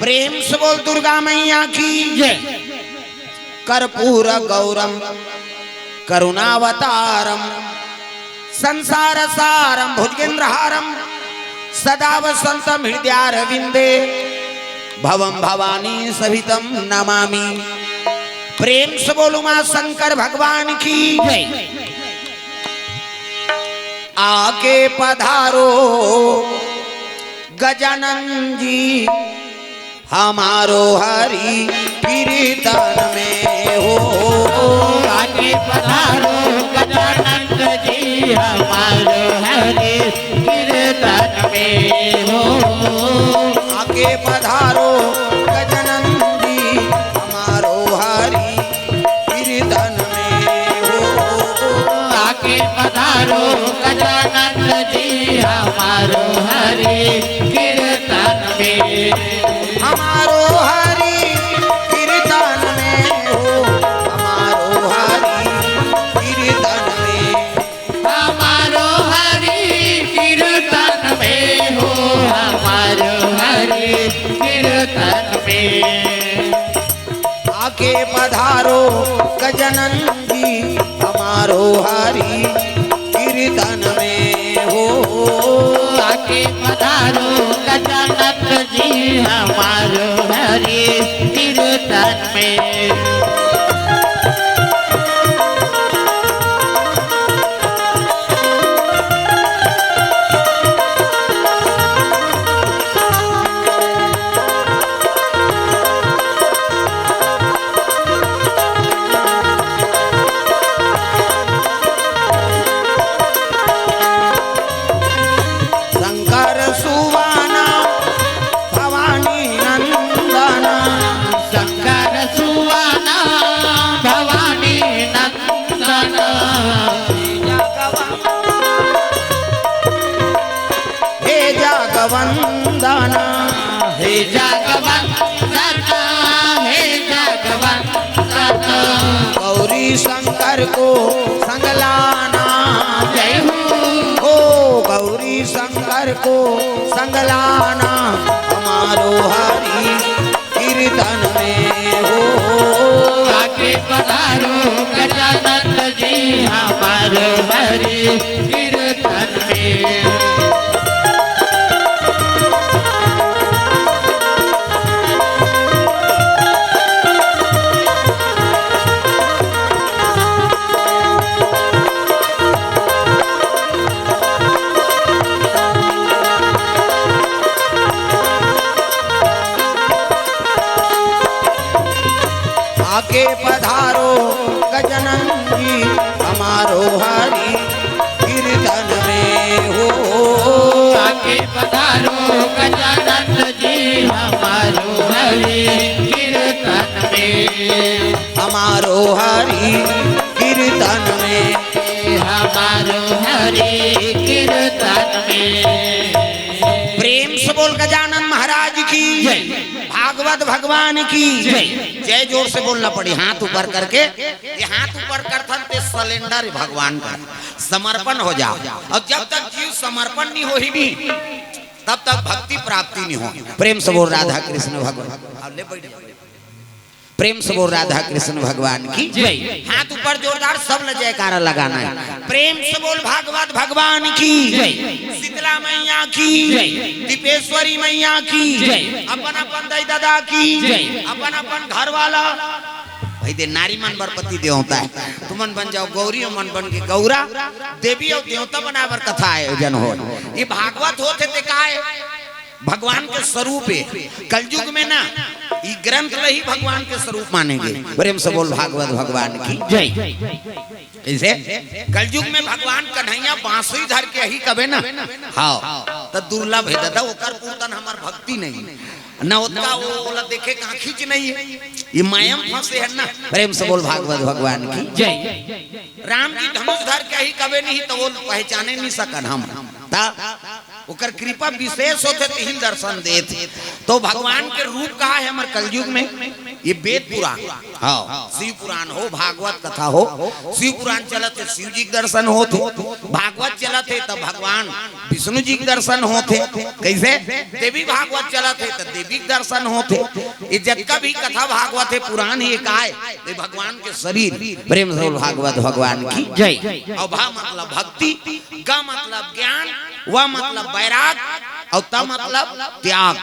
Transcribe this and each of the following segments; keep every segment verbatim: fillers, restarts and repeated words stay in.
प्रेम से बोल दुर्गा मैया की। जय। कर्पूर गौरम करुणावतारम संसार सारम भुजगेंद्र हारम सदा वसंतम हृदयारविंदे भवम भवानी सहितम नमामि। प्रेम से बोल उमा शंकर भगवान की। जय। आके पधारो गजानन जी, हमारो हरि कीर्तन में हो। आके पधारो गजानन जी, हमारो हरि कीर्तन में हो। आके पधारो गजानन जी, हमारो हरि कीर्तन में हो। आके पधारो गजानन जी, हमारो हरि कीर्तन में। हमारो हरि कीर्तन में हो, हमारो हरि कीर्तन में। हमारो हरि कीर्तन में हो, हमारो हरि कीर्तन में। आके पधारो गजानन जी, हमारो हरि कीर्तन में हो। आके पधारो गजानन जी, हमारो हरि कीर्तन में। शंकर सुवाना भवानी नंदना। शंकर सुवाना भवानी नंदना। हे जगवंदना। हे जगवंदना, हे जगवंदना। गौरी शंकर को संग लाना। जय हो। ओ गौरी शंकर को संग लाना, हमारो हरि कीर्तन में हो। आके पधारो गजानन जी, हमारो हरि कीर्तन में। आके पधारो गजानन जी, हमारो हरि कीर्तन में हो। आके पधारो गजानन जी, हमारो हरि कीर्तन में। हमारो हरि कीर्तन में। हमारो हरि कीर्तन में। प्रेम से बोल गजानन महाराज की। जय। भागवत भगवान की। जय। जय जोर से बोलना पड़ी, हाथ ऊपर करके। ये हाथ ऊपर करथन ते surrender भगवान का, समर्पण हो जाओ। और जब तक जीव समर्पण नहीं होही नी, तब तक भक्ति प्राप्ति नहीं हो। प्रेम से बोल राधा कृष्ण भगवान। अब ले बैठ जाओ। प्रेम से बोल राधा कृष्ण भगवान की। जय। हाथ ऊपर जोरदार, सब ल जयकारा लगाना है। प्रेम से बोल भागवत भगवान की। जय। शीतला मैया की। जय। दीपेश्वरी मैया की। जय। अपन अपन दाई ददा की। जय। अपन अपन घर वाला। भाई दे नारी मन बर पति देवता है, तुमन बन जाओ गौरी, मन बन के गौरा, देवी और देवता बनाए बर कथा आयोजन हो। ये भागवत होथे ते काय? भगवान के स्वरूप है। कलयुग में ना, ई ग्रंथ ल ही भगवान के स्वरूप मानेंगे। प्रेम से बोल भागवत भगवान की। जय। कैसे? कलयुग में भगवान कन्हैया बांसुरी धर के ही कबे ना। हाँ, तो दुर्लभ है दादा, ओकर पूतन हमार भक्ति नहीं। न ओतका वो, ओला देखे का खींच नहीं है। ये माया में फंसे है ना। प्रेम से बोल भागवत भगवान की। जय। राम जी धनुष धर के ही कबे नहीं तो वो पहचाने नहीं सकन हम। ता ओकर कृपा विशेष होथे, तिहिल दर्शन देत। तो भगवान के रूप कहा है हमर कलयुग में? ये वेद पुराण, हाँ, शिव पुराण हो, भागवत कथा हो, शिव पुराण चलत हे, शिव जी के दर्शन होत हे, भागवत चलत हे, तब भगवान विष्णु जी के दर्शन होत हे। कइसे? देवी भागवत चलत हे, त देवी के दर्शन होत हे। ये जतका भी कथा भागवत हे, पुराण हे, काय? ये भगवान के शरीर। प्रेम से बोल भागवत भगवान की जय। अउ भा मतलब भक्ति, ग मतलब ज्ञान, व मतलब वैराग, अउ त मतलब त्याग।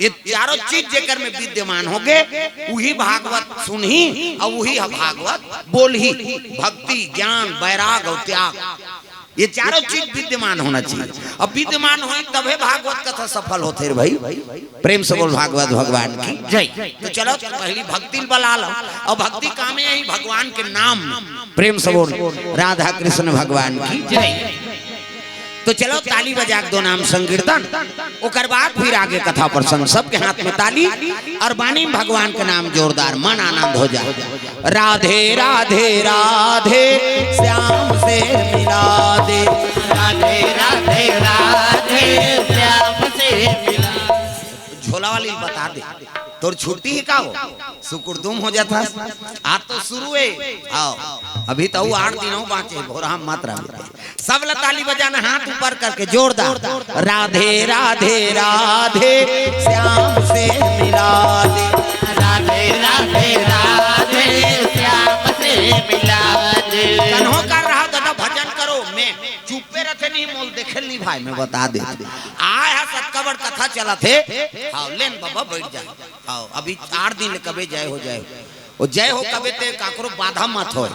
ये चारों चीज जेकर में विद्यमान होगे, उही भागवत सुनही अउ उही ह भागवत बोलही। भक्ति, ज्ञान, वैराग अउ त्याग, ये चारों चीज विद्यमान होना चाहिए। अब विद्यमान होही तभे भागवत कथा सफल होथे रे भाई। प्रेम से बोल भागवत भगवान की जय। तो चलो, पहली भक्ति बला लो, अउ भक्ति का में ही भगवान के नाम। प्रेम से बोल राधा कृष्ण भगवान की जय। तो चलो, ताली बजा के दो नाम संकीर्तन, ओकर बाद फिर आगे कथा प्रसंग। सबके हाथ में ताली अउ वाणी में भगवान के नाम जोरदार, मन आनंद हो जाए। राधे राधे राधे, श्याम से मिला दे। राधे राधे राधे, श्याम से मिला। झोला वाली बता दे, तोर छुट्टी हे का हो? सुकुरदुम हो जाथस। आज तो शुरू हे। आओ, अभी तो आठ दिन अउ बाँचे, भोरहा मत रह। सब ला ताली बजाना, हाथ ऊपर करके जोरदार। राधे राधे राधे, श्याम से मिला दे। राधे राधे राधे, श्याम से मिला दे। कन्हो कर रहा दादा, भजन करो, मैं चुप्पे रथे नहीं, मोल देखे नहीं भाई, मैं बता दे। आय हा सतका बड़ कथा चलत हे। हाँ, लेन बाबा बैठ जा। हाँ, अभी आठ दिन ले कबे जय हो, जय हो। ओ जय हो कबे ते काकरो बाधा मत होय।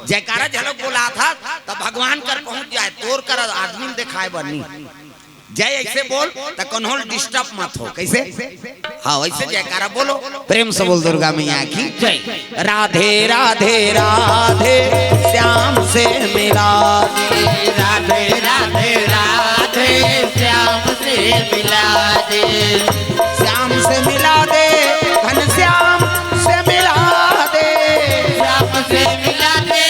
जयकारा झलक बोला था, तब भगवान कर पहुंच जाए, तोर कर आदमी ल देखाय बर नी। जय ऐसे बोल, त कन्हो ल disturb मत हो। कैसे? हाँ, वैसे जयकारा बोलो। प्रेम से बोल दुर्गा मैया की जय। राधे राधे राधे, श्याम से मिला दे। राधे राधे राधे, श्याम से मिला दे। श्याम से मिला दे, घनश्याम से मिला दे। श्याम से मिला दे,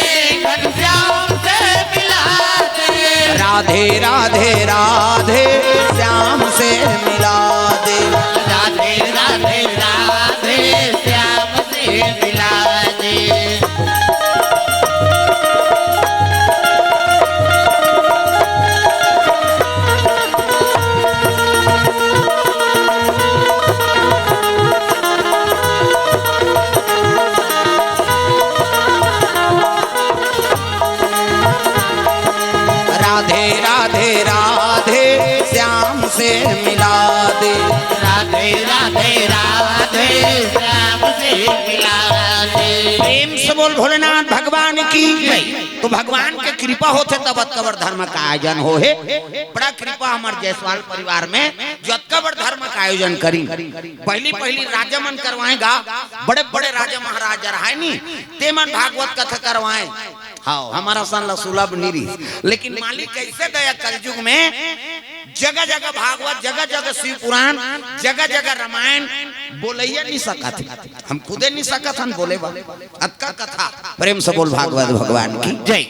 घनश्याम से मिला दे। राधे राधे राधे, श्याम से मिला दे। राधे राधे राधे, श्याम से मिला दे। राधे राधे राधे, श्याम से मिला दे। राधे राधे राधे, श्याम से मिला दे। प्रेम से बोल भोलेनाथ भगवान की। तो भगवान के कृपा होथे तब अतका बड़ धर्म का आयोजन होहे। बड़ा कृपा हमर जायसवाल परिवार में, जो अतका बड़ धर्म का आयोजन करी। पहली पहली राजा मन करवाए गा, बड़े बड़े राजा महाराजा रहाय नी, ते मन भागवत कथा करवाए। हाँ, हमर असन ला सुलभ नी रहिस। लेकिन मालिक कैसे दया, कलयुग में जगह जगह भागवत, जगह जगह शिव पुराण, जगह जगह रामायण बोलइया नी सकत हे। हम खुदे नी सकत हन बोले बर। अतका कथा। प्रेम से बोल भागवत भगवान की जय।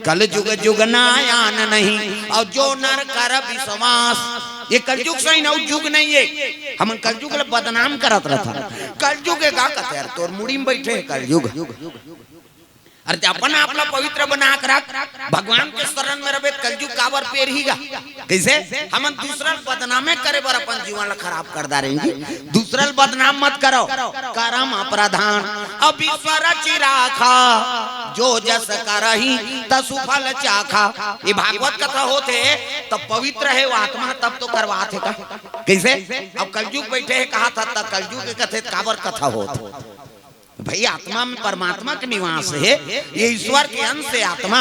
कलयुग जुग ना आन नहीं, अउ जो नर कर विश्वास। ये कलयुग सही ना, अउ जुग नहीं हे। हमन कलयुग ल बदनाम करत रथन। कलयुग हे का कथे यार, तोर मुड़ी में बैठे हे कलयुग। अरे ते अपन आप ला पवित्र बना के रख, भगवान के शरण में रबे, कलयुग काबर पेरही गा? कैसे? हमन दूसरा ल बदनामे करे बर अपन जीवन ला खराब कर डारेन जी। दूसरा ल बदनाम मत करो। करम प्रधान अब ईश्वर चिराखा, जो जस करही तसु फल चाखा। ये भागवत कथा होथे, तब पवित्र हे वो आत्मा, तब तो करवात हे का? कैसे? अब कलयुग बैठे हे कहा था, तब कलयुग के कथे काबर कथा होत? भाई, आत्मा में परमात्मा के निवास हे, ये ईश्वर के अंश हे आत्मा।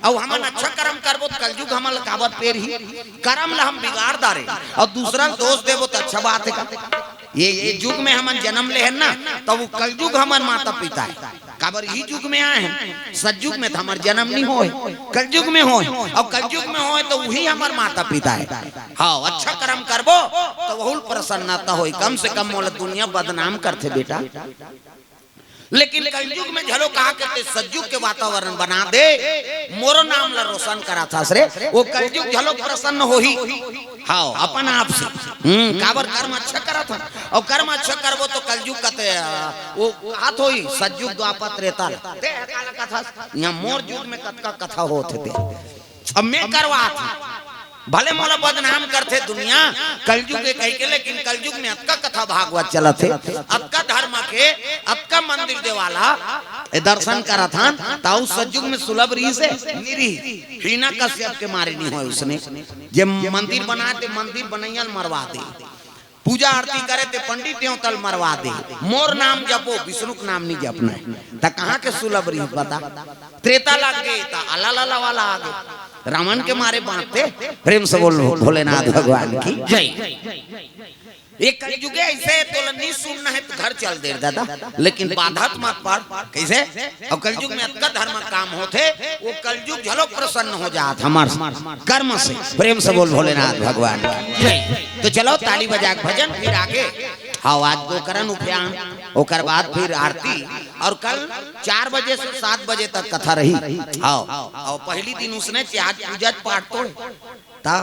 अउ हमन अच्छा करम करबो त कलयुग हमन ला काबर पेरही? करम ला हम बिगाड़ डारे अउ दूसरा ल दोष देबो त अच्छा बात हे का? ये, ये जुग में हमन जन्म ले हन ना, त वो कलयुग हमर माता पिता हे। काबर इही जुग में आए हन, सतजुग में त हमर जन्म नी होय, कलयुग में होय। अउ कलयुग में होय त उही हमर माता पिता हे। हाँ, अच्छा करम करबो त वहू ल प्रसन्नता होय। कम से कम मोला दुनिया बदनाम करथे बेटा। लेकिन कलयुग में घलो का करथे, सतयुग के वातावरण बना दे, मोरो नाम ला रोशन कराथस रे, वो कलयुग घलो प्रसन्न होही। हाँ, अपन आप से। हम्म, काबर कर्म अच्छा करत हन, अउ कर्म अच्छा करबो तो कलयुग कते, वो हाथ होही, सतयुग द्वापर त्रेता ला। ते काला कथा, यहाँ मोर युग में कतका कथा होत हे ते। अब मैं करवात हूँ, भले मोला बदनाम करथे दुनिया, कलयुग के कहिके, लेकिन कलयुग में अतका कथा भागवत चलत हे, अतका धर्म के, अतका मंदिर देवाला, ए दर्शन करत हन, ताऊ सतयुग में सुलभ रहिस हे, नी रहिस। हिरण्यकश्यप के मारे नी होय उसने, जे मंदिर बनाय ते मंदिर बनइया ल मरवा दे। पूजा आरती करे ते पंडित देवता ल मरवा दे, मोर नाम जपो, विष्णु के नाम नी जपना हे। त कहाँ के सुलभ रहिस बता? त्रेता लग गे त अलालाला वाला आ गे, रावण के मारे बांचथे। प्रेम से बोल भोलेनाथ भगवान की जय। ये कलयुगे ऐसे तोला नी सुनना हे त घर चल दे दादा, लेकिन बाधा मत पड़। कैसे? अउ कलयुग में अतका धर्म काम होथे, वो कलयुग घलो प्रसन्न हो जात हमर कर्म से। प्रेम से बोल भोलेनाथ भगवान की जय। तो चलो ताली बजा के भजन, फिर आगे। हाँ, आज गोकरण उपयान, ओकर बाद फिर आरती, अउ कल चार बजे से सात बजे तक कथा रही। हाँ, अउ पहली दिन उसने आज पूजा पाठ तो ता,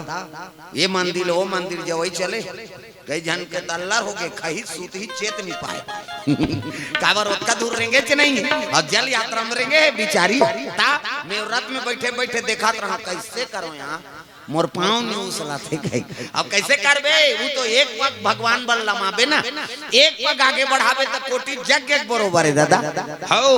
ये मंदिर, वो मंदिर जवई चले, कई झन के तल्लर हो गे, खही सूत ही चेत नी पाए। काबर ओतका दूर रेंगेच नहीं, अउ जल यात्रा में रेंगे हे बिचारी। ता, मैं रथ में बैठे बैठे देखत रहा, कैसे करो यहाँ, मोर पाँव नी उसलत हे कही। अब कैसे करबे, वो तो एक पग भगवान बर लमाबे ना, एक पग आगे बढ़ाबे त कोटि यज्ञ के बरोबर हे दादा। हौ।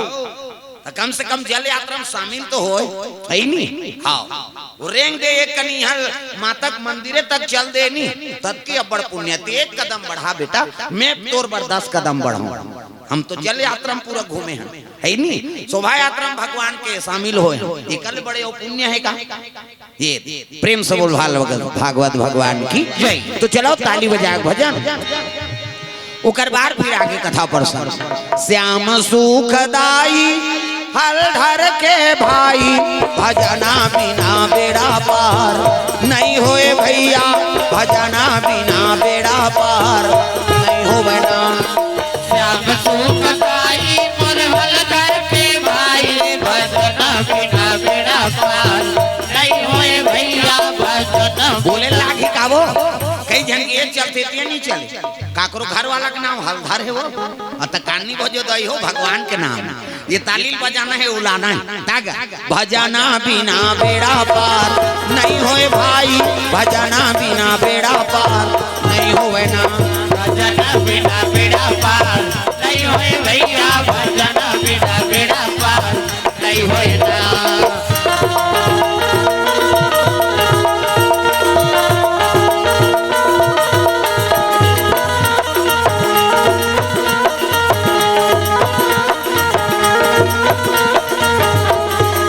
त कम से कम जल यात्रा में शामिल तो होय, है नी? हाँ। वो रेंग दे एक कनी हल मातक मंदिरे तक चल दे नी, तब की अब्बड़ पुण्य। ते एक कदम बढ़ा बेटा, मैं तोर बर दस कदम बढ़ाऊं। हम तो जल यात्रा में पूरा घूमे हैं, है नी? शोभा यात्रा में भगवान के शामिल होय, एकल बड़े वो पुण्य हे का? ये प्रेम से बोल भागवत, भागवत भगवान की जय। तो चलो ताली बजा के भजन, ओकर बाद फिर आगे कथा प्रसंग। श्याम सुखदाई हलधर के भाई, भजना बिना बेड़ा पार नहीं होय भैया, भजना बिना बेड़ा पार नहीं होय ना। श्याम सुखदाई मोर हलधर के भाई, भजना बिना बेड़ा पार नहीं होय भैया, भजना। बोले लागी का वो, कई झन ये चलथे ते नी चले। काकरो घर वाला के नाम हलधर हे वो, अउ त कानी बजो दई हो भगवान के नाम। ये ताली बजाना हे, उलाना हे। तागा, भजना बिना बेड़ा पार नहीं होय भाई, भजना बिना बेड़ा पार नहीं होय ना। भजना बिना बेड़ा पार नहीं होय भैया, भजना बिना बेड़ा पार नहीं होय ना।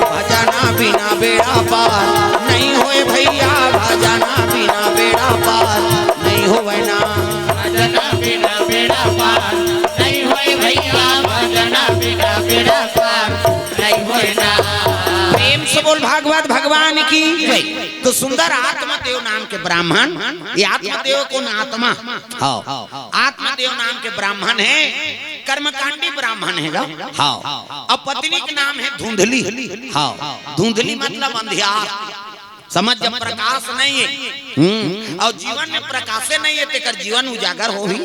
भजना बिना बेड़ा पार नहीं होय भैया, भजना बिना बेड़ा पार नहीं होय ना। भजना बिना बेड़ा पार नहीं होय भैया, भजना बिना बेड़ा पार नहीं होय ना। प्रेम से बोल भागवत भगवान की जय। तो सुंदर आत्मदेव नाम के ब्राह्मण, ये आत्मदेव कोन आत्मा? हाँ, आत्मदेव नाम के ब्राह्मण हे, कर्मकांडी ब्राह्मण हे गा। हाँ, अउ पत्नी के नाम हे धुंधली। हाँ, धुंधली मतलब अंधियार, समझ, जब प्रकाश नहीं हे, हम्म, अउ जीवन में प्रकाशे नहीं हे, तेकर जीवन उजागर होही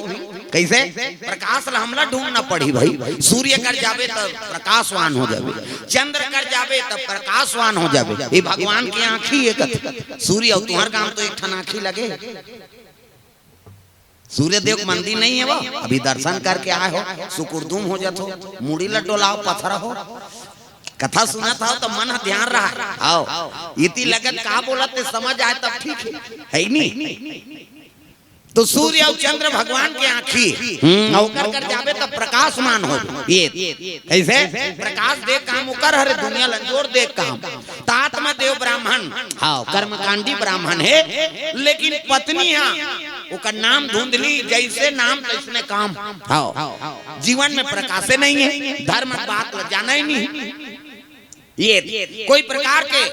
कैसे? प्रकाश ला हमला ढूंढना पड़ही भाई। सूर्य कर जाबे त प्रकाशवान हो जाबे, चंद्र कर जाबे त प्रकाशवान हो जाबे। ये भगवान के आँखी हे कथे। सूर्य अउ तुम्हर गांव तो एक ठन आँखी लगे। सूर्य देव के मंदिर नहीं हे वो, अभी दर्शन करके आए हो, सुकुरदुम हो जात हो, मुड़ी ला डोलाओ, पथरा हो, कथा सुनत हो तो मन ह ध्यान रहा। आओ, इति लगत का बोलत ते समझ आए तब ठीक हे, है नी? तो सूर्य अउ चंद्र भगवान के आँखी, हम्म, अउ ओकर कर जाबे तब प्रकाशमान हो। ये कैसे? प्रकाश दे काम ओकर हरे, दुनिया ल अंजोर दे काम। त आत्मा देव ब्राह्मण, हाँ, कर्मकांडी ब्राह्मण हे, लेकिन पत्नी हा ओकर नाम धुंधली, जैसे नाम तैसने काम। हाँ, जीवन में प्रकाशे नहीं हे, धर्म बात ल जाना ही नहीं। ये कोई प्रकार के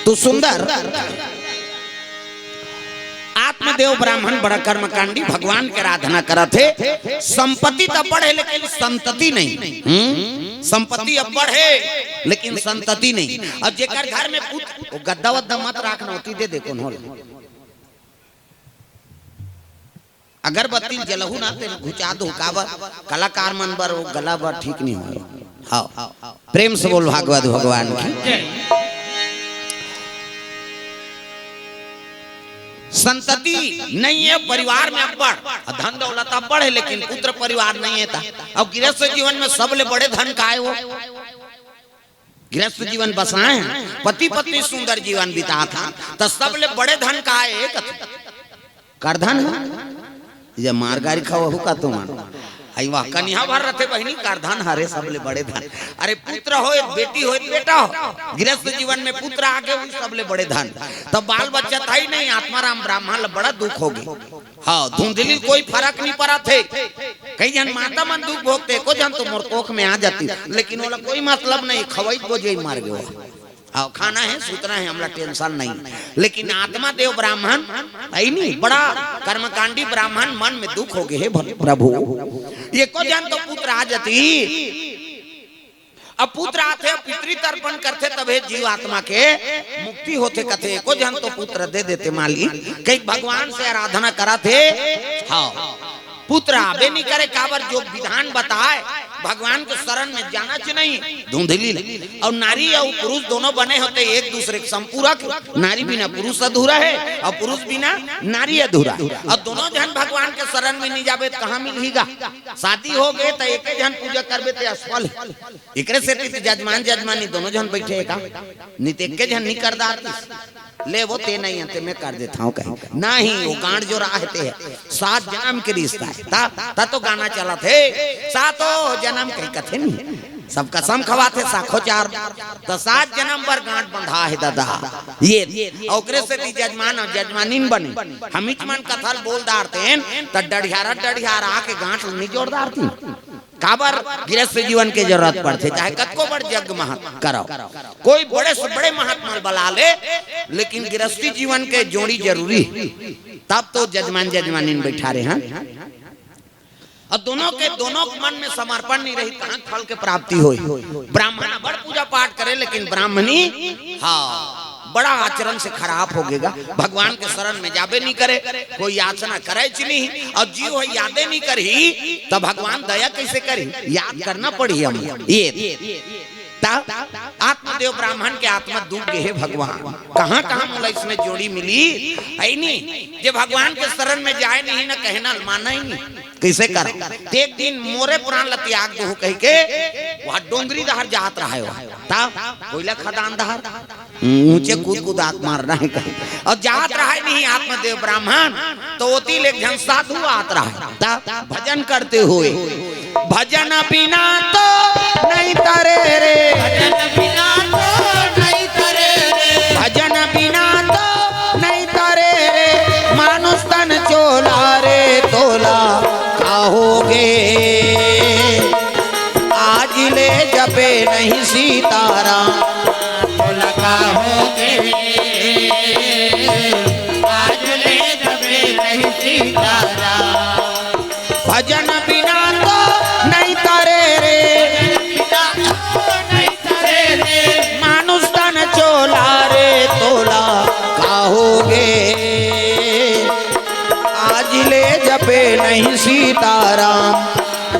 तो सुंदर आत्मदेव ब्राह्मण बड़ा कर्मकांडी, भगवान के आराधना करत हे। संपत्ति त अब्बड़ हे, लेकिन संतति नहीं। हम्म? संपत्ति अब्बड़ हे, लेकिन संतति नहीं। अउ जेकर घर में पुत्र, वो गद्दा वद्दा मत राखना, ओती दे दे कोनो ल। अगरबत्ती जलहू ना, तेन घुचा दो, काबर? कलाकार मन बर, वो गला बर ठीक नहीं होय। हाँ, प्रेम से बोल भागवत भगवान की। संतति नहीं हे परिवार में अब्बड़, धन दौलत अब्बड़ हे, लेकिन पुत्र परिवार नहीं हे। त अब गृहस्थ जीवन में सबले बड़े धन काय हो? गृहस्थ जीवन बसाए हन, पति पत्नी सुंदर जीवन बितात हन, त सबले बड़े धन काय हे? कथे, करधन हे। ये मार गारी खावहू का तुमन? अई वाह, कनिहा भर रथे बहिनी, करधन हरे सबले बड़े धन। अरे पुत्र होय, बेटी होय, बेटा हो, गृहस्थ जीवन में पुत्र आगे, वही सबले बड़े धन। तब बाल बच्चा त हे ही नहीं, आत्माराम ब्राह्मण ल बड़ा दुख होगे। हाँ, धुंधली कोई फरक नहीं परत हे। कई झन माता मन दुख भोगथे, एको झन तो मोर कोख में आ जाती, लेकिन ओला कोई मतलब नहीं, खवई को जे मर गयो। हाँ, खाना हे, सुतना हे, हमला tension नहीं। लेकिन आत्मदेव ब्राह्मण हे नहीं, बड़ा कर्मकांडी ब्राह्मण, मन में दुख होगे हे, भले प्रभु, एको झन तो पुत्र आ जाती। अब पुत्र आथे, पितृ तर्पण करथे, तभे जीव आत्मा के मुक्ति होथे। कथे, एको झन तो पुत्र दे देते मालिक, कई भगवान से आराधना करत हे। हाँ, पुत्र आबे नहीं करे, काबर? जो विधान बताए, भगवान के शरण में जाना च नहीं, धुंधली ल। अउ नारी अउ पुरुष दोनों बने होथे एक दूसरे के संपूरक। नारी बिना पुरुष अधूरा हे, अउ पुरुष बिना नारी अधूरा हे। अउ दोनों झन भगवान के शरण में नहीं जाबे, त कहाँ मिलही गा? शादी होगे, त एके झन पूजा करबे, ते असफल हे। एकरे सेती त जजमान जजमानी दोनों झन बइठे हे का? नहीं त एके झन नहीं कर डारतिस। ले वो ते नहीं हे, ते मैं कर देथंव कहे। नहीं, वो गांठ जो रहा हे ते हे। सात जनम के रिश्ता हे। त, त तो गाना चलत हे, सातों जनम कहीं कथे नहीं। सब कसम खवाथे साखो चार। त सात जनम बर गांठ बंधा हे दादा। ये, अउ ओकरे सेती जजमान अउ जजमानिन बने। हमीच मन कथा ल बोल डारतेन, त डढ़ियारा डढ़ियारा के गांठ ल नहीं जोड़ डारतिन। काबर? गृहस्थ जीवन के जरूरत पड़थे, चाहे कतको बड़ यज्ञ महत करव, कोई बड़े से बड़े महात्मा ल बला ले, लेकिन गृहस्थी जीवन के जोड़ी जरूरी हे। तब तो जजमान जजमानिन बइठारे हन। अउ दोनों के, दोनों के मन में समर्पण नहीं रही, कहाँ फल के प्राप्ति होय? ब्राह्मण बड़ पूजा पाठ करे, लेकिन ब्राह्मणी, हाँ, बड़ा आचरण से खराब होगे गा। भगवान के शरण में जाबे नहीं करे, कोई याचना करे च नहीं, अउ जीव ह यादे नहीं करही, त भगवान दया कइसे करही? याद करना पड़ही हम। ये त आत्मदेव ब्राह्मण के आत्मा दुख गे हे भगवान, कहाँ कहाँ मोला इसने जोड़ी मिली? हे नहीं, जे भगवान के शरण में जाए नहीं ना, कहना माना ही नहीं। कइसे कर? ते एक दिन मोरे प्राण ल त्याग दूहूं कहिके वहाँ डोंगरी डहर जात रहा हे। त कोयला खदान डहर ऊंचे कूद कुदात मारना हे कहे। अउ जात रहा हे नहीं आत्मदेव ब्राह्मण, त ओती ले एक झन साधु आत रहा हे। त भजन करते हुए, भजन बिना तो नहीं तरे रे, भजन बिना तो नहीं तरे रे, भजन बिना तो नहीं तरे रे, मानुष तन चोला रे तोला का होगे। आज ले जपे नहीं सीताराम, तोला का होगे। आज ले जपे नहीं सीताराम, भजन बिना तो नहीं तरे रे, बिना तो नहीं तरे रे, मानुष तन चोला रे तोला का होगे। आज ले जपे नहीं सीताराम,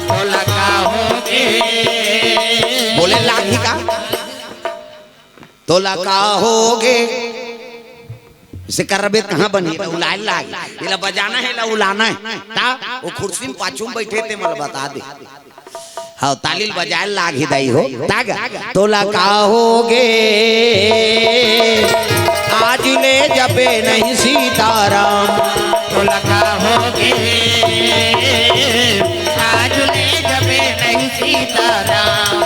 तोला का होगे। बोले लागही का? तोला का होगे? से करबे कहाँ बनी? एला उलाए लाग, एला बजाना हे, एला उलाना हे। त वो खुर्सी में पाछू में बइठे ते मोला बता दे। हाँ, ताली ल बजाए लाग ही दाई हो। त गा, तोला का होगे? आज ले जपे नहीं सीताराम, तोला का होगे? आज ले जपे नहीं सीताराम।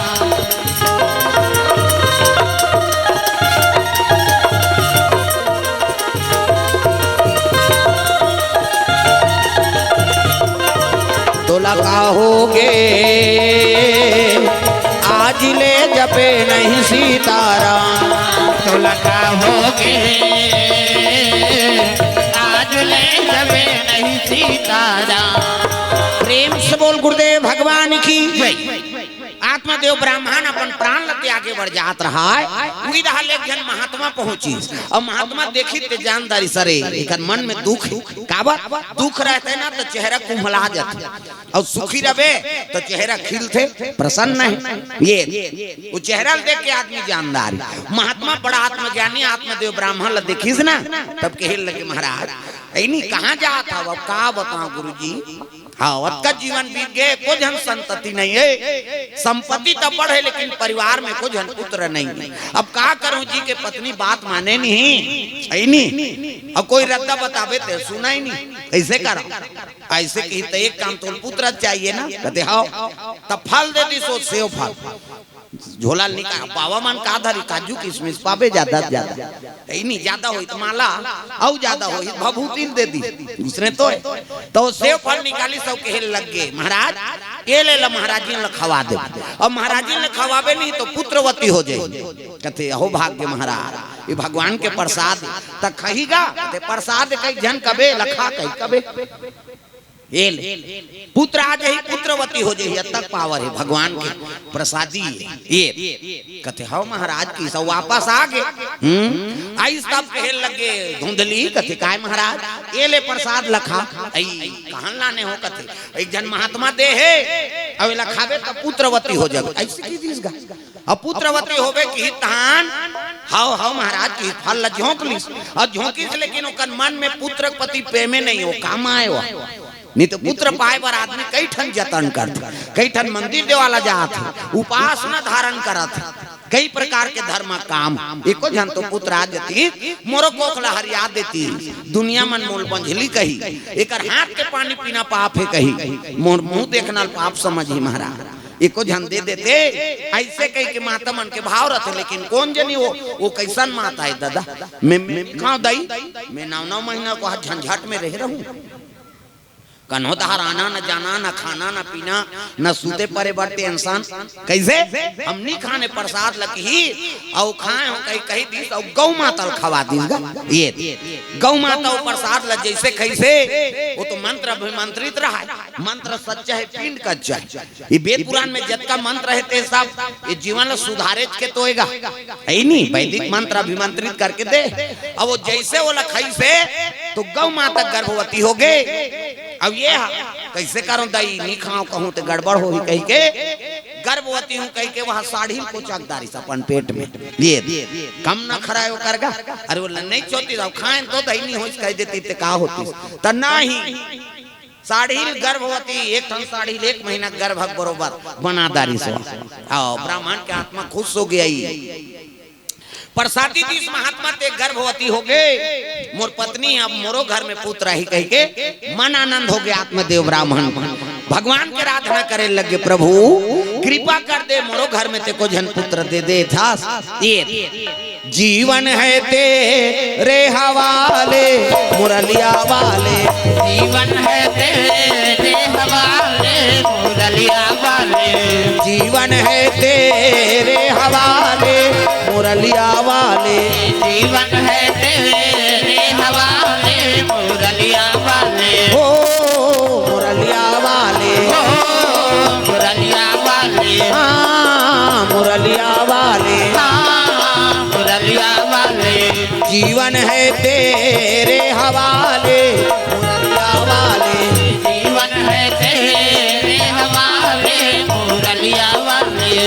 तोला का होगे? आज ले जपे नहीं सीताराम। तोला का होगे? आज ले गुरुदेव भगवान की जय। आत्मदेव ब्राह्मण अपन प्राण ल त्यागे बर जात रहय, उही डहर ले एक झन महात्मा पहुंचिस। अउ महात्मा देखिस ते जान डारिस, अरे, एकर मन में दुख हे। काबर? दुख रहथे ना, त चेहरा कुम्हला जाथे, अउ सुखी रहिबे, त चेहरा खिलथे, प्रसन्न हे। ये, वो चेहरा ल देख के आदमी जान डारिस। महात्मा बड़ा आत्मज्ञानी, आत्मदेव ब्राह्मण ल देखिस ना, तब कहे लगे, महाराज, ऐ नहीं, कहाँ जात हव? अब का बतावं गुरुजी, हाँ, ओतका जीवन बीत गे, एको झन संतति नहीं हे। संपत्ति त बड़ हे, लेकिन परिवार में एको झन पुत्र नहीं हे। अब का करहूं जी के पत्नी बात माने नहीं, हे नहीं। अउ कोई रद्दा बताबे ते सुनय नहीं, कइसे करंव? अइसे कहिस त एक काम, तोला पुत्र चाहिए ना? कथे, हव। त फल दे दिस, ओ सेव फल। झोला ल निकाल, बाबा मन का धरी, काजू किसमिस पाबे जादा से जादा। हे नहीं, जादा होही त माला, अउ जादा होही त भभूति ल दे दिस, उसने तो हे। त ओ सेव फल निकालिस अउ कहे लगे, महाराज, ए ले ला, महाराजिन ल खवा दे। अब महाराजिन ल खवाबे नहीं त पुत्रवती हो जाही। कथे, अहो भाग्य महाराज, ये भगवान के प्रसाद हे। त खही गा? कथे, प्रसाद कहि झन कबे, ल खा कहि कबे। ए ले, पुत्र आ जाही, पुत्रवती हो जाही, अतक power हे भगवान के प्रसादी हे। ए कथे, हव महाराज, कहिस अउ वापस आ गे। हम्म, आइस तब कहे लगे धुंधली, कथे, काय महाराज, ए ले प्रसाद ल खा। अई, कहाँ लाने हो? कथे, एक झन महात्मा दे हे, अउ एला खाबे त पुत्रवती हो जाबे। अइसे कहि दिस गा। अब पुत्रवती होबे कहिस तहान, हव, हव महाराज, कहिस फल ल झोंक लिस। अउ झोंकिस, लेकिन ओकर मन में पुत्र के प्रति प्रेमे नहीं हे, का माय हे। नहीं त पुत्र पाय बर आदमी कई ठन जतन करथे, कई ठन मंदिर देवाला जाथे, उपासना धारण करथे, कई प्रकार के धर्म काम। एको झन तो पुत्र आ जतिस, मोरो कोख ल हरिया देतिस। दुनिया मन मोला बंझली कही, एकर हाथ के पानी पीना पाप हे कही, मोर मुंह देखना ल पाप समझही महाराज। एको झन दे देते, अइसे कहि के माता मन के भाव रथे, लेकिन कोन जनी वो, वो कइसन माता हे दादा? मैं, मैं खांव दई, मैं नौ नौ महीना के झंझट में रहे रहूं। कन्हो डहर आना न जाना, न खाना न पीना, न सूते परे बर tension। कइसे? हम नहीं खाने प्रसाद ल कहिस, अउ खाए हों कहि, कहि दिस, अउ गौ माता ल खवा दिस गा। ए गौ माता ओ प्रसाद ल जइसे खइसे, वो तो मंत्र अभिमंत्रित रहय, मंत्र सच्चा हे, पिंड कच्चा हे। ये वेद पुराण में जतका मंत्र हे ते सब ये जीवन ल सुधारेच के तो हे गा, हे नहीं? वैदिक मंत्र अभिमंत्रित करके दे। अब वो जइसे ओला खइसे त गौ माता गर्भवती हो गे। अब ए ह कइसे करंव दई, नहीं खांव कहूं त गड़बड़ होही कहि के, गर्भवती हूं कहि के वहां साड़ी ल कोचक डारिस अपन पेट में। ए कम नखरा हे ओकर गा। अरे ओला नहीं चोतिस, अब खाएन तो दई नहीं होइस कहि देतिस त का होतिस? त नहीं, साड़ी ल गर्भवती, एक ठन साड़ी ल एक महीना गर्भ के बरोबर बना डारिस। अउ ब्राह्मण के आत्मा खुश हो गे। प्रसादी दिस महात्मा, ते गर्भवती हो गे, मोर पत्नी, अब मोरो घर में पुत्र आही कहि के मन आनंद हो गे। आत्मदेव ब्राह्मण भगवान के आराधना करे लगे, प्रभु कृपा कर दे, मोरो घर में ते एको झन पुत्र दे देथस। ए जीवन है तेरे हवाले, मुरलिया वाले। जीवन है तेरे हवाले, मुरलिया वाले। जीवन है तेरे हवाले, मुरलिया वाले। जीवन है तेरे हवाले, मुरलिया वाले। ओ मुरलिया वाले। ओ मुरलिया वाले। हाँ, मुरलिया वाले। हाँ, मुरलिया वाले। जीवन है तेरे हवाले, मुरलिया वाले। जीवन है तेरे हवाले, मुरलिया वाले।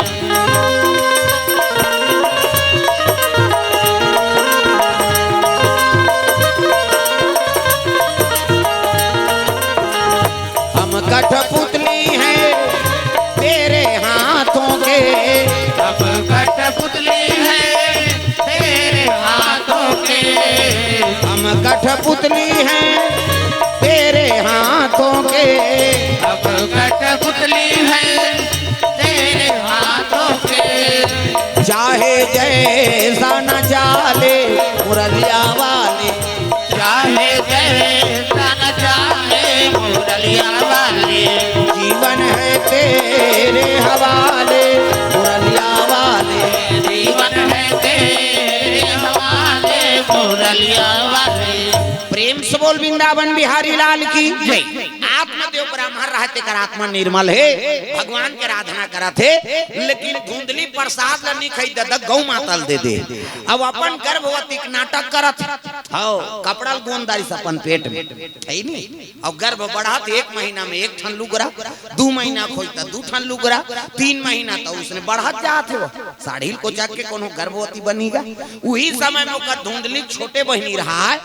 हम कठपुतली हैं तेरे हाथों के। हम कठपुतली हैं तेरे हाथों के। हम कठपुतली हैं तेरे हाथों के। हम कठपुतली हैं तेरे हाथों के। चाहे जैसा न चाले मुरलिया वाले। चाहे जैसा न चाले मुरलिया वाले। जीवन है तेरे हवाले मुरलिया वाले। जीवन है तेरे हवाले मुरलिया वाले। प्रेम से बोल वृंदावन बिहारी लाल की जय। आत्मदेव ब्राह्मण हे, तेकर आत्मा निर्मल हे, भगवान के आराधना करत हे, लेकिन धुंधली प्रसाद ल नी खाई, ददा गौ माता ल दे दे। अब अपन गर्भवती के नाटक करत हे। हव, कपड़ा ल गोंद डारिस अपन पेट में, हे नी? अउ गर्भ बढ़त, एक महीना में एक ठन लुगरा, दू महीना के होई त दू ठन लुगरा, तीन महीना त उसने बढ़त जात हे। वो साड़ी ल कोचक के कोनो गर्भवती बनी गा। उही समय में ओकर धुंधली छोटे बहिनी रहय,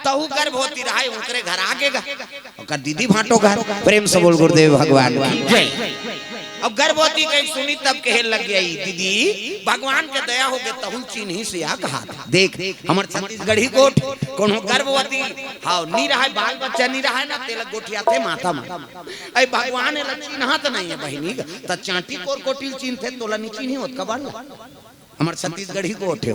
तहू गर्भवती रहय, ओकरे घर आगे गा। ओकर दीदी भांटो घर। प्रेम से बोल गुरुदेव भगवान की जय। अब गर्भवती कहे सुनी तब कहे लग गई, "दीदी, भगवान के दया होगे, तहू ल चिन्हिस या कहा था। देख, हमर छत्तीसगढ़ी गोठ, कोनो गर्भवती, हव, नी रहय, बाल बच्चा नी रहय ना, तेला गोठियाथे माता मन। अई भगवान एला चिन्हत नहीं हे बहिनी, त चांटी कोर कोटिल चिन्हथे, तोला नी चिन्ही होत कबर ला।" हमर छत्तीसगढ़ी गोठ हे,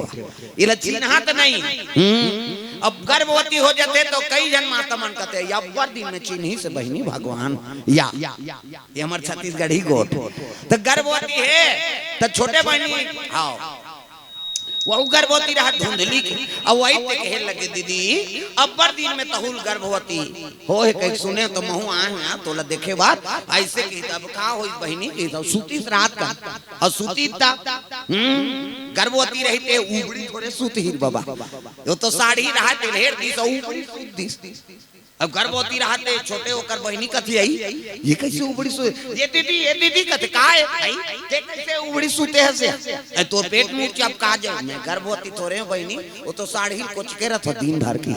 एला चिन्हत नहीं। हम्म, अब गर्भवती हो जाथे त कई झन माता मन कथे, "अब्बड़ दिन में चिन्हिस बहिनी भगवान या।" ये हमर छत्तीसगढ़ी गोठ। त गर्भवती हे, त छोटे बहिनी, हव, वहू गर्भवती रहय धुंधली के, अउ वही ते कहे लगे, "दीदी, अब्बड़ दिन में तहू ल गर्भवती हो हे, कहिके सुने त महू आए हंव तोला देखे बर।" अइसे कही, "तब का होइस बहिनी?" कही, "तब सुतिस रात कन।" अउ सुतिस त, हम्म, गर्भवती रहिते उबड़ी थोरे सुतही रे बबा। वो तो साड़ी रहय, तेला हेर दिस, अउ उबड़ी सुत दिस। अब गर्भवती रहय ते छोटे ओकर बहिनी कथे आई, "ये कइसे उबड़ी सुते?" "ये दीदी, ये दीदी," कथे, "का हे भाई? ये कइसे उबड़ी सुते हस?" "ए, तोर पेट मुड़ के अब का जाय?" "मैं गर्भवती थोरे हंव बहिनी, वो तो साड़ी ल कोचके रहिथे दिन भर के।"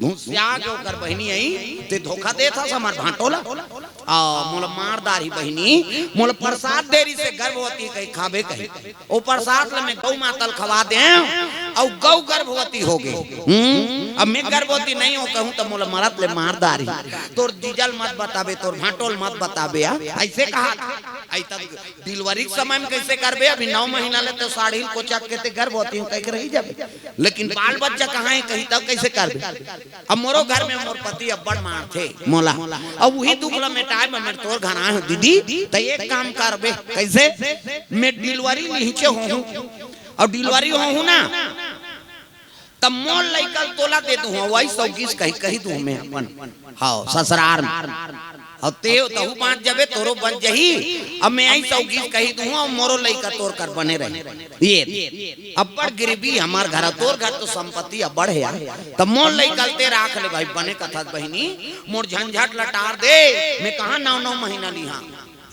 भूसिया गे ओकर बहिनी आई, "ते धोखा देत हस हमर भांटो ला। आ, मोला मार डारही बहिनी, मोला प्रसाद दे रिहिसे गर्भवती कही खाबे कही। ओ प्रसाद ल मैं गौ माता ल खवा देंव, अउ गौ गर्भवती होगे। हम्म, अब मैं गर्भवती नहीं हंव कहूं त मोला मरत ले मार डारही। तोर जीजा ल मत बताबे, तोर भांटो ल मत बताबे।" आ, अइसे कहा, अई तब डिलीवरी के समय में कइसे करबे? अभी नौ महीना ले तो साड़ी ल कोचक के ते गर्भवती हंव कहिके रहि जाबे, लेकिन बाल बच्चा कहां हे कही, तब कइसे करबे? अब मोरो घर में मोर पति अब्बड़ मारथे मोला, अब उही दुख ल मेटाय बर मैं तोर घर आए हंव दीदी। त एक काम करबे, कइसे? मैं डिलीवरी लिहिचे होहूं, अउ डिलीवरी होहूं ना, त मोर लइका ल तोला दे दूहूं, वही सौगीच कही, कही दूहूं मैं अपन, हव, ससुरार में। अउ ते, तहू बांच जाबे, तोरो बच जाही। अब मैं आई सौगीच कही दूहूं, अउ मोरो लइका तोर कर बने रही। ये अब्बड़ गरीबी हमर घर, तोर घर तो संपत्ति अब्बड़ हे यार। त मोर लइका ल ते राख ले भाई, बने कथस बहिनी, मोर झंझट ल टार दे। मैं कहां नौ नौ महीना लिहां,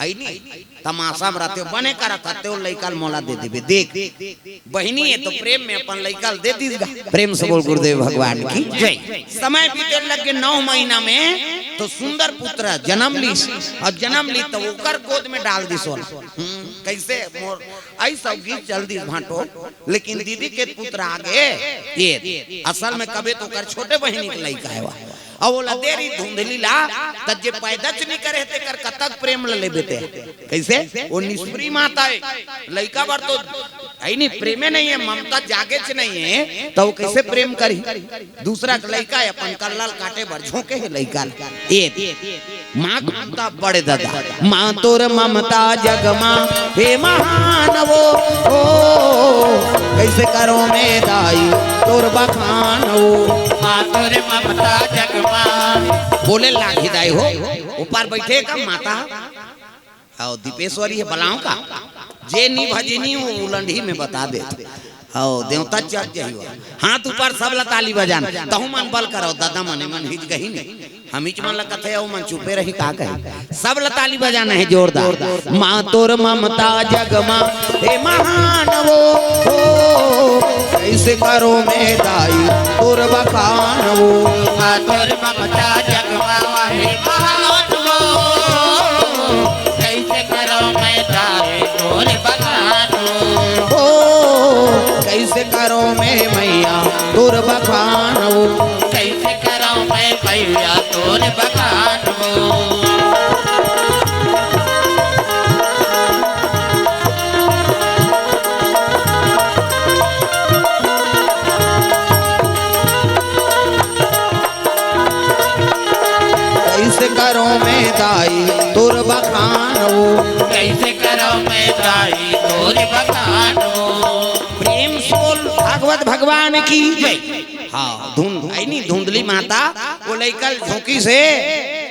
हे नी? तमाशा में रहिथे, बने करत हस ते, ओ लइका ल मोला दे देबे। देख, बहिनी हे तो प्रेम में अपन लइका ल दे दिस गा। प्रेम से बोल गुरुदेव भगवान की जय। समय बीते लगे नौ महीना में तो सुंदर पुत्र जनम लिस, अउ जनम लिस त ओकर गोद में डाल दिस ओला। हम्म, कइसे मोर अई सौगीच चल दिस भांटो, लेकिन दीदी के पुत्र आगे, ये असल में कबे तो ओकर छोटे बहिनी के लइका हे वा। अउ ओला दे रिहिस धुंधली ला, त जे पैदा च नी करे हे तेकर कतक प्रेम ल लेबे ते। कइसे? ओ निष्प्रिय माता हे, लइका बर तो हे नी, प्रेमे नहीं हे, ममता जागेच नहीं हे, त ओ कइसे प्रेम करही? दूसरा के लइका हे, अपन कल्ला ल काटे बर झोंके हे लइका ल। ए, माँ ममता बड़े ददा, माँ तोर ममता जग माँ, हे महान वो, ओ, कइसे करों मैं दाई तोर बखान वो। माँ तोर ममता जग माँ। बोले लागही दाई हो, ऊपर बइठे का माता, अउ दीपेश्वरी हे, बलाओं का, जे नी भजनी वो उलंडी में बता दे। अउ देवता चढ़ जाही वो। हाथ ऊपर, सब ला ताली बजाना। तहू मन बल करव, ददा मने मन हिच गही नहीं। हमीच मन ला कथे, अउ मन चुपे रही, का कही? सब ला ताली बजाना हे जोरदार। माँ तोर ममता जग माँ, हे महान वो, हो, कइसे करों मैं दाई तोर बखान वो। माँ तोर ममता जग माँ, हे महान वो, कइसे करों मैं दाई तोर बखान वो। हो, कइसे करों मैं मैया तोर बखान वो। कइसे करों मैं मैया तोर बखान वो। कइसे करों मैं दाई तोर बखान वो। कइसे करों मैं दाई तोर बखान वो। प्रेम से बोल भागवत भगवान की जय। हाँ, धुंध-, हे नी, धुंधली माता, ओ लइका ल झोंकिस हे,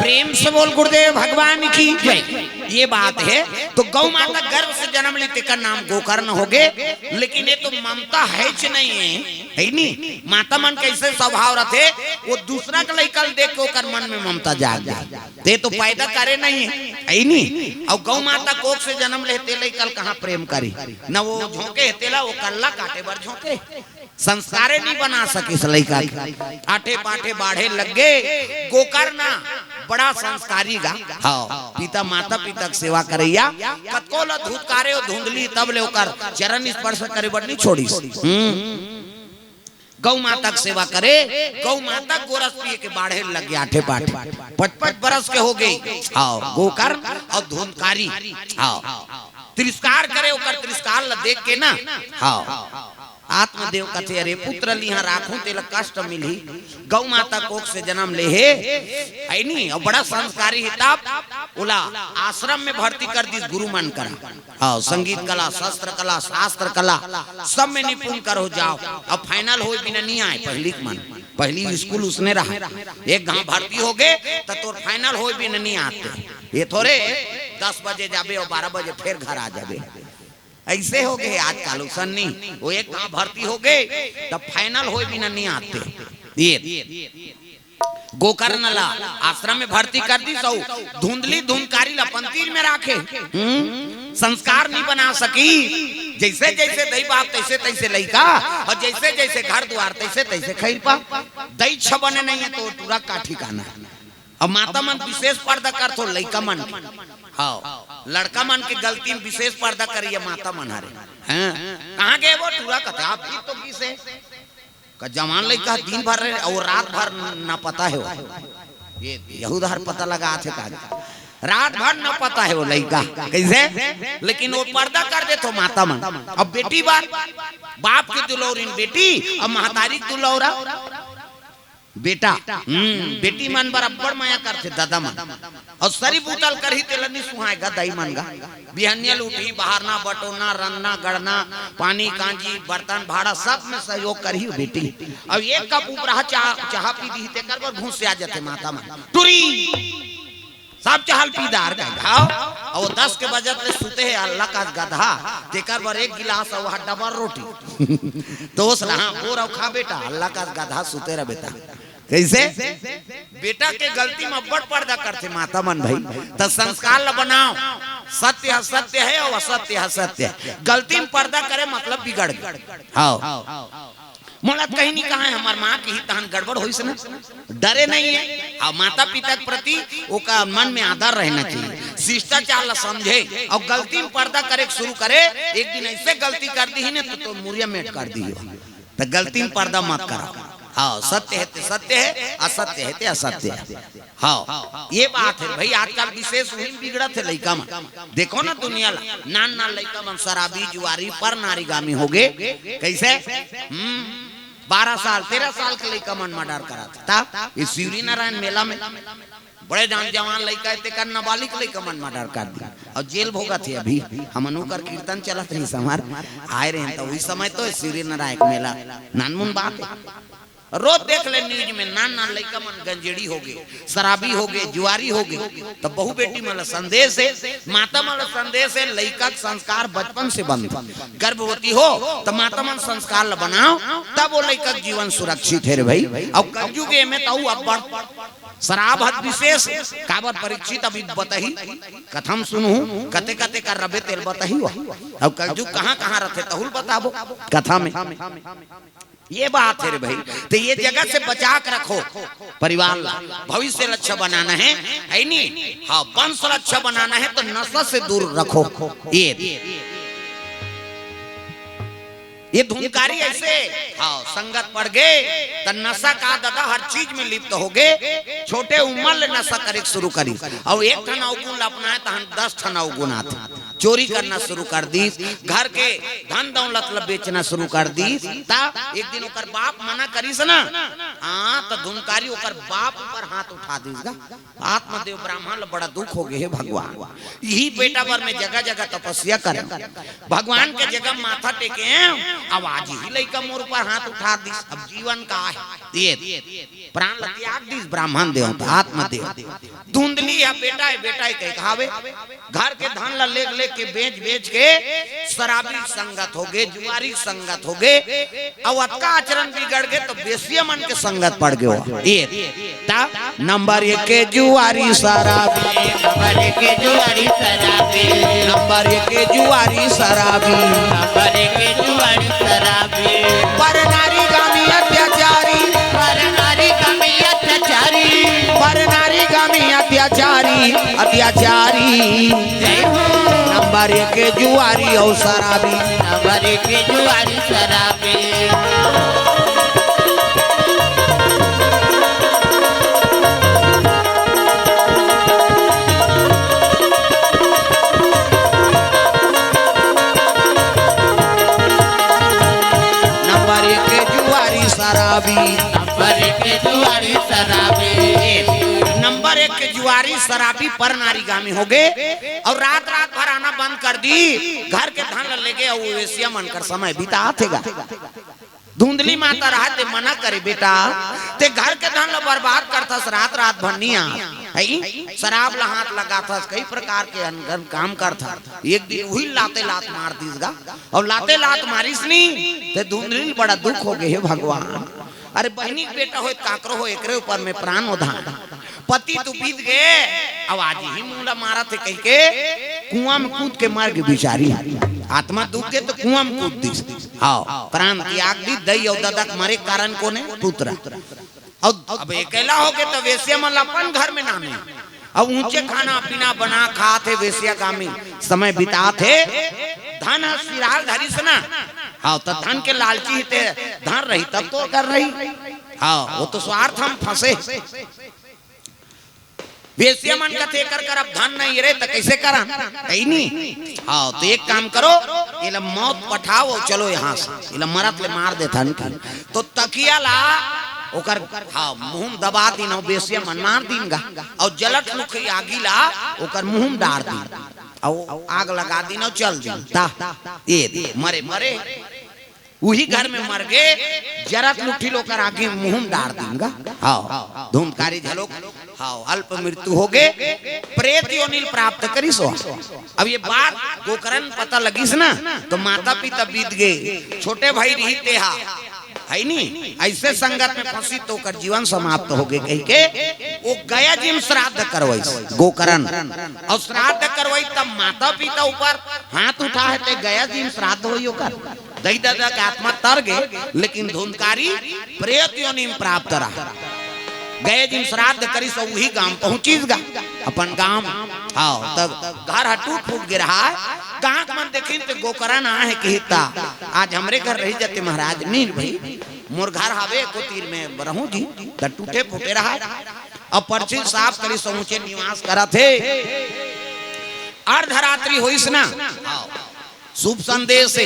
प्रेम से बोल गुरुदेव भगवान की जय। ये बात है, तो गौ माता गर्भ से जन्म ली, तेकर नाम गोकर्ण होगे। लेकिन ये तो ममता है च नहीं है, है नी? माता मन कैसे स्वभाव रथे, वो दूसरा के लइका ल देख के ओकर मन में ममता जाग जाए। ते तो पैदा करे नहीं है, है नी? और गौ माता कोख से जन्म ले, ते लइका ल कहाँ प्रेम करी? न वो झोंके, तेला वो कल्ला काटे बर झोंके। संस्कारे नहीं बना सकिस लइका के। आठे पाठे बाढ़े लग गे। गोकर्ण बड़ा संस्कारी गा। हाँ, पिता, माता पिता के सेवा करइया। कतको ल धुतकारे, वो धुंधली, तब ले ओकर चरण स्पर्श करे बर नहीं छोड़िस। हम्म। गौ माता के सेवा करे, गौ माता के गोरस पिए के बाढ़े लग गे आठे पाठे। पचपच बरस के हो गे। हाँ, गोकर्ण और धुंधकारी। हाँ, तिरस्कार करे, ओकर तिरस्कार ल देख के ना। हाँ, आत्मदेव कथे, "अरे पुत्र ल इहाँ राखूं, तेला कष्ट मिलही।" गौ माता कोख से जन्म ले हे, है नी? और बड़ा संस्कारी हे, तब ओला आश्रम में भर्ती कर दिस गुरु मन करा। हाँ, संगीत कला, शस्त्र कला, शास्त्र कला, सब में निपुण करो जाओ। अब final होय बिना नहीं आए, पहली के मन, पहली स्कूल उसने रहा। एक घाव भर्ती हो गे, त तोर final होय बिना नहीं आते। ये थोरे दस बजे जाबे और बारह बजे फिर घर आ जाबे। ऐसे हो गे आजकल, उसन नहीं। वो एक घाव भर्ती हो गे, तब final होय बिना नहीं आते। ये गोकर्ण ला आश्रम में भर्ती कर दिस, अउ धुंधली धुंधकारी ला पंतीर में राखे। हम्म, संस्कार नहीं बना सकी। जैसे जैसे दई बाप तैसे तैसे लइका, और जैसे जैसे घर द्वार तैसे तैसे खैरपा। दई छ बने नहीं है तो टूरा का ठिकाना। अब माता मन विशेष पर्दा करथो लइका मन के। हाँ, लड़का मन के गलती में विशेष पर्दा करिए माता मन हरे। हैं? कहाँ गए वो टूरा कथे? आप गीत तो किसे? का जवान लइका दिन भर रहे और रात भर ना पता है वो। ये यहूद हर पता लगा थे का। रात भर न पता हे वो लइका कइसे, लेकिन वो पर्दा कर देथे माता मन। अब बेटी बार, बाप के दुलौरिन बेटी, अब महतारी के दुलौरा बेटा। हम्म, बेटी मन बर अब्बड़ मया करथे दादा मन। अउ सरी बूता ल करही तेला नी सुहाय गा दाई मन गा। बिहनिया ल उठही, बहारना, बटोरना, रंधना, गढ़ना, पानी कांजी, बर्तन भाड़ा सब में सहयोग करही वो बेटी। अब एक कप उपराहा चाह, चाह पी दिही तेकर बर घुसिया जाथे माता मन। टुरी सब चाह ल पी डार गा। अउ दस के बजत ले सुते हे अल्लाह का गधा, तेकर बर एक गिलास अउ वहा डबल रोटी। तो ओस ला, हाँ, बोर अउ खा बेटा, अल्लाह का गधा सुते रह बेटा। कइसे? बेटा के गलती म अब्बड़ पर्दा करथे माता मन भाई। त संस्कार ल बनाव, सत्य ह सत्य हे अउ असत्य ह असत्य हे। गलती म पर्दा करे मतलब बिगड़ गे। हाँ, मोला त कहीं नहीं कहा हे, हमर माँ के ही तहन गड़बड़ होइस ना, डरे नहीं हे। हाँ, माता पिता के प्रति ओकर मन में आदर रहना चाहिए, शिष्टाचार ला समझे। अउ गलती म पर्दा करे के शुरू करे, एक दिन अइसे गलती कर दिही ना तो, तो मुरिया मेट कर दिही। त गलती म पर्दा मत करा। हाँ, सत्य हे ते सत्य हे, असत्य हे ते असत्य हे। हाँ, ये बात हे भाई, आजकल विशेष उही म बिगड़त हे लइका मन। देखो ना दुनिया ला, नान नान लइका मन शराबी, जुआरी, पर नारीगामी होगे। कइसे? हम्म, बारह साल, तेरह साल के लइका मन मर्डर कराथे। त ये शिवरीनारायण मेला में बड़े जान जवान लइका हे, तेकर नाबालिग लइका मन मर्डर कर दिस। अउ जेल भोगत हे अभी। हमन ओकर कीर्तन चलत रहिस हमर, आय रहेन त उही समय तो शिवरीनारायण मेला, नानमुन बात हे। रोज देख ले न्यूज में, नान नान लइका मन गंजेड़ी होगे, शराबी होगे, जुआरी होगे। त बहू बेटी मन ला संदेश हे, माता मन ला संदेश हे, लइका के संस्कार बचपन से बनथे। गर्भवती हो त माता मन संस्कार ला बनाव, तब वो लइका के जीवन सुरक्षित हे रे भाई। अउ कलजुग एमे त अउ अब्बड़ शराब हद विशेष, काबर परीक्षित अभी बताही, कथा म सुनहू, कते कते कर रबे तेल बताही हो। अउ कलजुग कहाँ कहाँ रथे तहू ल बताबो कथा में। ये बात हे रे भाई, त ये जगह से बचा के रखो परिवार ला, भविष्य ल अच्छा बनाना हे, हे नी? हाँ, वंश ल अच्छा बनाना हे त नशा से दूर रखो। ये ये धुनकारी अइसे, हाँ, संगत पड़ गे, त नशा का दादा हर चीज में लिप्त होगे। छोटे उमर ले नशा करे के शुरू करिस। अउ एक ठन अवगुण ल अपनाय, तहन दस ठन अवगुण आथे। चोरी करना शुरू कर दिस, घर के धन दौलत ल बेचना शुरू कर दिस। त एक दिन ओकर बाप मना करिस ना, हाँ, त धुनकारी ओकर बाप ऊपर हाथ उठा दिस गा। आत्मदेव ब्राह्मण ल बड़ा दुख होगे, हे भगवान, इही बेटा बर मैं जगह जगह तपस्या करेंव, भगवान के जगह माथा टेकेंव, अब आज इही लइका मोर ऊपर हाथ उठा दिस, अब जीवन का हे? ये प्राण ल त्याग दिस ब्राह्मण देव, आत्मदेव। धुंधली ह बेटा हे, बेटा हे कहि कहावे, घर के धन ल लेग लेग के, बेच बेच के शराबी संगत होगे, जुआरी संगत होगे, अउ अतका आचरण बिगड़ गे त बेसिया मन के संगत पड़ गे हो। ये त नंबर एक के जुआरी शराबी, नंबर एक के जुआरी शराबी, नंबर एक के जुआरी शराबी, नंबर एक के जुआरी शराबी। पर नारी गामी अत्याचारी, पर नारी गामी अत्याचारी, पर नारी गामी अत्याचारी, अत्याचारी। जय हो। नंबर एक के जुआरी अउ शराबी, नंबर एक के जुआरी शराबी। नंबर एक के जुआरी शराबी, नंबर एक के जुआरी शराबी। नंबर एक के जुआरी शराबी पर नारी गामी होगे, अउ रात रात भर आना बंद कर दिस, घर के धन ल लेगे अउ वेसिया मन कर समय बिताथे गा। धुंधली माता रहय ते मना करे, बेटा, ते घर के धन ल बर्बाद करथस, रात रात भर नी आ, हई? शराब ल हाथ लगाथस, कई प्रकार के अनगन काम करथस। एक दिन उही लाते लात मार दिस गा, अउ लाते लात मारिस नी, ते धुंधली ल बड़ा दुख होगे, हे भगवान। अरे बहिनी के बेटा होय, काकरो होय, एकरे ऊपर में प्रान ओधान। पति तो बीत गे, अब आज इही मुंह ल मारत हे कहिके कुआं में कूद के मर गे बिचारी। आत्मा दुख गे त कुआं में कूद दिस। हाँ, प्रान त्याग दिस। दई अउ ददा के मरे के कारण कोन हे? पुत्र। अउ अब अकेला होगे त वेसिया मन ल अपन घर में नामे। अउ ऊंचे खाना पीना बना खात हे, वेसिया गामी समय बितात हे। धन ह सिराल धरिस ना। हाँ, त धन के लालची हे ते धन रही तब तो कर रही। हाँ, वो तो स्वार्थ म फंसे। बेसिया मन कथे, "एकर करब धन नहीं रे, त कइसे करन?" कही नहीं। हाँ, तो एक काम करो, एला मौत पठाओ, चलो यहाँ से, एला मरत ले मार देथन। तो तकिया ला ओकर, हाँ, मुंह में दबा दीन, अउ बेसिया मन मार दीन गा, अउ जलत लुठी आगी ला ओकर मुंह में डार दीन, अउ आग लगा दीन, अउ चल दीन। ता, ये दे, मरे, मरे। उही घर में मर गे, जरत लुठी ल ओकर आगी मुंह में डार दीन गा। हाँ, धुंधकारी घलोक, हाँ, अल्प मृत्यु हो गे, प्रेत योनि ल प्राप्त करिस हो। अब ये बात गोकरन पता लगिस ना, तो माता पिता बीत गे, छोटे भाई रही तेहा, है नी, ऐसे संगत में फंसी तो ओकर जीवन समाप्त हो गे कहि के वो गया जी में श्राद्ध करवाइस गोकरन। अउ श्राद्ध करवाई तब माता पिता ऊपर हाथ उठा हे, ते गया जी में श्राद्ध होई ओकर। दई ददा के आत्मा तर गे, लेकिन धुंधकारी प्रेत योनि में प्राप्त रहा। गया जी में श्राद्ध करिस, उही गांव पहुंचिस गा, अपन गांव। हाँ, तब घर ह टूट फूट गे रहा। गांव के मन देखिन ते गोकरन आहे किहिस ता, "आज हमरे घर रही जाते महाराज।" "नी भाई, मोर घर हवे एको तीर में रहूं जी।" त टूटे फूटे रहा। अब परछी ल साफ करिस, समूचे निवास करत हे। अर्धरात्रि होइस ना, हाँ, शुभ संदेश हे।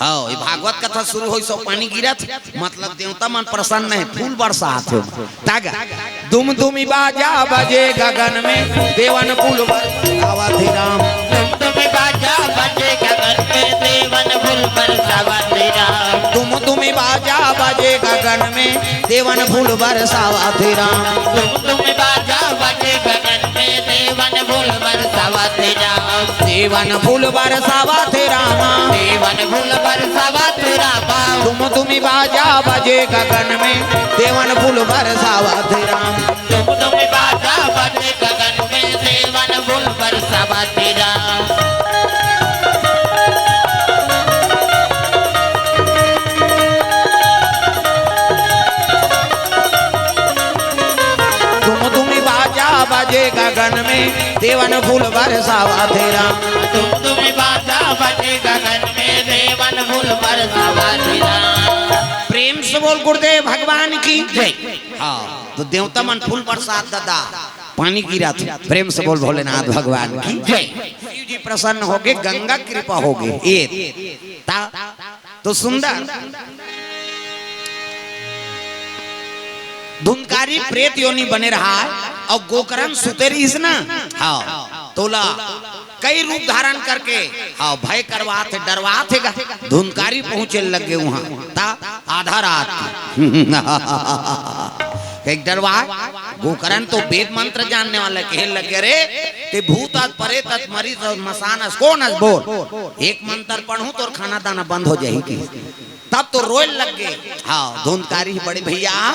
हाँ, ये भागवत कथा शुरू होइस, सब पानी गिरत, मतलब देवता मन प्रसन्न हे, फूल बरसात हे। तागा, दुमदुमी बाजा बजे गगन में, देवन फूल बरसावत हे राम। दुमदुमी बाजा बजे गगन में, देवन फूल बरसावत हे राम। दुमदुमी बाजा बजे गगन में, देवन फूल बरसावत हे राम। दुमदुमी बाजा बजे गगन में, देवन फूल बरसावत हे राम। देवन फूल बरसावत हे राम। देवन फूल बरसावत हे राम। दुमदुमी बाजा बजे गगन में, देवन फूल बरसावत हे राम। दुमदुमी बाजा बजे गगन में, देवन फूल बरसावत हे राम। दुमदुमी बाजा बजे गगन में, देवन फूल बरसावत हे राम। दुमदुमी बाजा बजे गगन में, देवन फूल बरसावत हे राम। प्रेम से बोल गुरुदेव भगवान की जय। हाँ, तो देवता मन फूल बरसात ददा, पानी गिरत हे। प्रेम से बोल भोलेनाथ भगवान की जय। शिव जी प्रसन्न हो गे, गंगा कृपा हो गे। ये ता तो सुंदर धुंधकारी प्रेत योनि बने रहा हे, अउ गोकरन सुते रहिस ना, हाँ, तोला कई रूप धारण करके, हाँ, भय करवात हे, डरवात हे गा। धुंधकारी पहुंचे लग गे उहाँ, ता आधा रात के। एक डरवा, गोकरन तो वेद मंत्र जानने वाला, कहे लग गे, "रे, ते भूत अस, परेत अस, मरीच अस, मसान अस, कोन अस बोल? एक मंत्र पढ़ूं, तोर खाना दाना बंद हो जाही" कि तब तो रोए लग गे। हाँ, धुंधकारी बड़े भैया,